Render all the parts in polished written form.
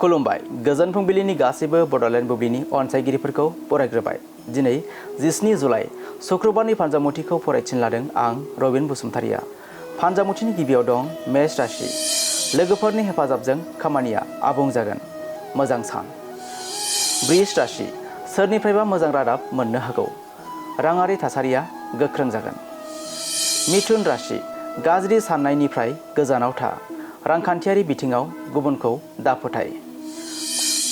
खुलुमबाय गोजोन फुंबिलिनि गासैबो बड'लेण्ड बुब्लिनि अनसायगिरिफोरखौ बरायग्रोबाय। दिनै 17 जुलाइ शुक्रबारनि फानजामुथिखौ फरायथिन लादों आं रबिन बसुमतारिया। फानजामुथिनि गिबियाव दं मेष राशि। लोगोफोरनि हेफाजाबजों खामानिया आबुं जागोन, मोजां सान। वृष राशि। सोरनिफ्रायबा मोजां रादाब मोननो हागौ, राङारि थासारिया गोख्रों जागोन। मिथुन राशि। गाज्रि साननायनिफ्राय गोजानाव था, रांखान्थियारि बिथिङाव गुबुनखौ दाफोथाय।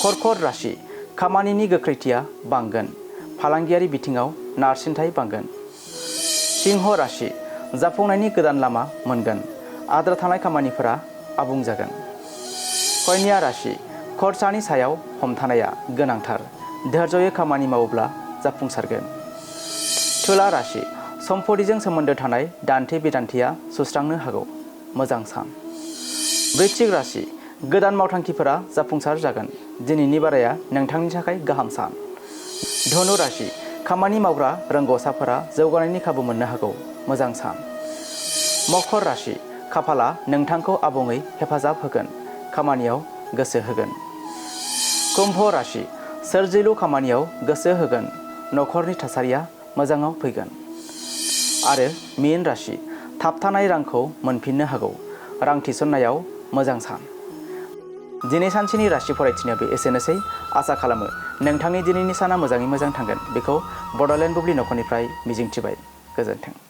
कर्कट राशि। खामानिनि गोख्रैथिया बांगोन, फालांगियारि बिथिङाव नारसिनथाय बांगोन। सिंह राशि। जाफुंनायनि गोदान लामा मोनगोन, आद्रा थानाय खामानिफोरा आबुं जागोन। कन्या राशि। खरसानि सायाव हमथानाया गोनांथार, धैर्ययै खामानि मावोब्ला जाफुंसारगोन। तुला राशि। सम्पतिजों सोमोन्दो थानाय दान्थे बिदान्थेया सुस्रांनो हागौ, मोजां सान। वृश्चिक राशि। गोदान मावथांखिफोरा जाफुंसार जागोन, दिनैनि बाराया नोंथांनि थाखाय गाहाम सान। धनु राशि। खामानि मावग्रा रोंग'साफोरा जौगानायनि खाबु मोननो हागौ, मोजां सान। मकर राशि। खाफाला नोंथांखौ आबुङै हेफाजाब होगोन, खामानियाव गोसो होगोन। कुम्भ राशि। सोरजिलु खामानियाव गोसो होगोन, नखरनि थासारिया मोजाङाव फैगोन। आरो मीन राशि। थाबथानाय रांखौ मोनफिननो हागौ, रां थिसननायाव मोजां सान। दिनै सानसेनि राशि फरायथिनायाव बे एसेनोसै। आसा खालामो नोंथांनि दिनैनि साना मोजाङै मोजां थांगोन, बेखौ बड'लेण्ड बुब्लि नखरनिफ्राय मिजिंथिबाय। गोजोन्थों।